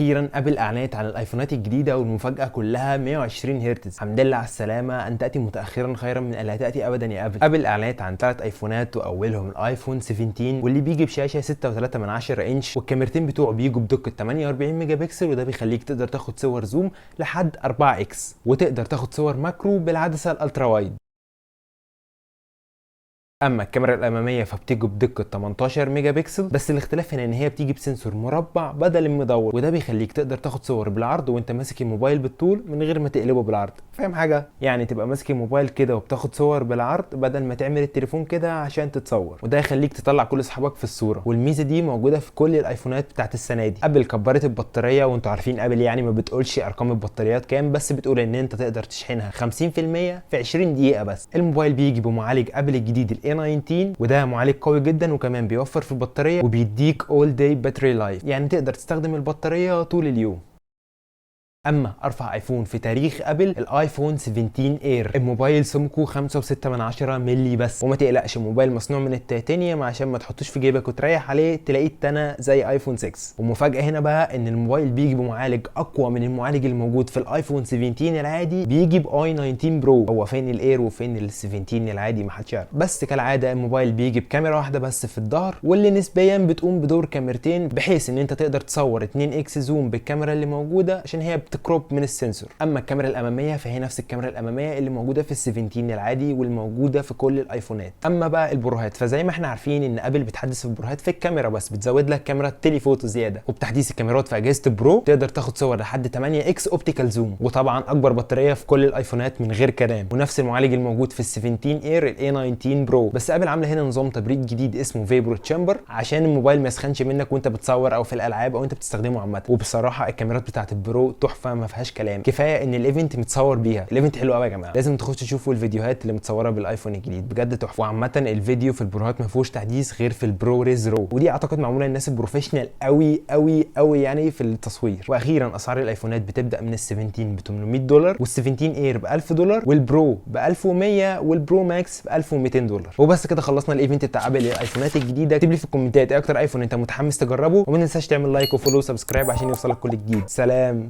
واخيرا ابل اعلنت عن الايفونات الجديده، والمفاجاه كلها 120 هرتز. الحمد لله على السلامه، ان تاتي متاخرا خيرا من الا تاتي ابدا يا ابل. ابل اعلنت عن 3 ايفونات، واولهم الايفون 17 واللي بيجي بشاشة 6.3 من 10 انش، والكاميرتين بتوعه بيجوا بدقة 48 ميجا بكسل، وده بيخليك تقدر تاخد صور zoom لحد 4 x، وتقدر تاخد صور macro بالعدسه ال ultra wide. اما الكاميرا الامامية فبتيجي بدقة 18 ميجا بكسل، بس الاختلاف هنا ان هي بتيجي ب sensor مربع بدل المدور، وده بيخليك تقدر تاخد صور بالعرض وانت ماسك الموبايل بالطول من غير ما تقلبه بالعرض. فاهم حاجه؟ يعني تبقى ماسك الموبايل كده وبتاخد صور بالعرض بدل ما تعمل التليفون كده عشان تتصور، وده يخليك تطلع كل اصحابك في الصوره. والميزة دي موجودة في كل الايفونات بتاعت السنة دي. ابل كبرت البطاريه، وانتوا عارفين ابل يعني ما بتقولش ارقام البطاريات كام، بس بتقول ان انت تقدر تشحنها 50% في 20 دقيقة بس. الموبايل بيجي بمعالج ابل الجديد ال A19، وده معالج قوي جدا، وكمان بيوفر في البطارية وبيديك all day battery life، يعني تقدر تستخدم البطارية طول اليوم. اما ارفع ايفون في تاريخ ابل، الايفون 17 Air. الموبايل سمكة 5.6 من 10 ملي بس، وما تقلقش، الموبايل مصنوع من التيتانيوم عشان ما تحطوش في جيبك وتريح عليه تلاقيه اتنى زي ايفون 6. ومفاجاه هنا بقى ان الموبايل بيجي بمعالج اقوى من المعالج الموجود في الايفون 17 العادي، بيجي ب A19 Pro. هو فين ال Air وفين ال 17 العادي؟ ما حدش يعرف. بس كالعادة الموبايل بيجي بكاميرا واحدة بس في الظهر، واللي نسبيا بتقوم بدور كاميرتين، بحيث ان انت تقدر تصور 2 x zoom بالكاميرا اللي موجودة عشان هي بت crop من ال sensor. اما الكاميرا الامامية فهي نفس الكاميرا الامامية اللي موجودة في ال 17 العادي والموجوده في كل الايفونات. اما بقى البروهات، فزي ما احنا عارفين ان ابل بتحدث في البروهات في الكاميرا بس، بتزود لك كاميرا telephoto زياده، وبتحديث الكاميرات في اجهزة ال Pro تقدر تاخد صور لحد 8 x optical zoom، وطبعا اكبر بطارية في كل الايفونات من غير كلام، ونفس المعالج الموجود في ال 17 Air، ال A19 Pro. بس ابل عامله هنا نظام تبريد جديد اسمه vapor chamber عشان الموبايل ما يسخنش منك وانت بتصور او في الالعاب او انت بتستخدمه عامه. وبصراحة الكاميرات بتاعت ال Pro تحفة ما فيهاش كلام، كفاية ان ال event متصور بيها. ال event حلو قوي يا جماعه، لازم تخشوا تشوفوا الفيديوهات اللي متصورة بالايفون الجديد، بجد تحفه. وعامة الفيديو في البروهات ما فيهوش تحديث غير في ال ProRes RAW، ودي اعتقد معمولة للناس ال professional قوي قوي قوي يعني في التصوير. واخيرا اسعار الايفونات بتبدا من ال 17 ب $800، وال 17 Air ب $1000، وال Pro ب 1100، وال Pro Max ب $1200. وبس كده خلصنا ال event بتاع ابل للايفونات الجديده. اكتب لي في الكومنتات ايه اكتر ايفون انت متحمس تجربه، وما تنساش تعمل like و follow و subscribe عشان يوصلك كل جديد. سلام.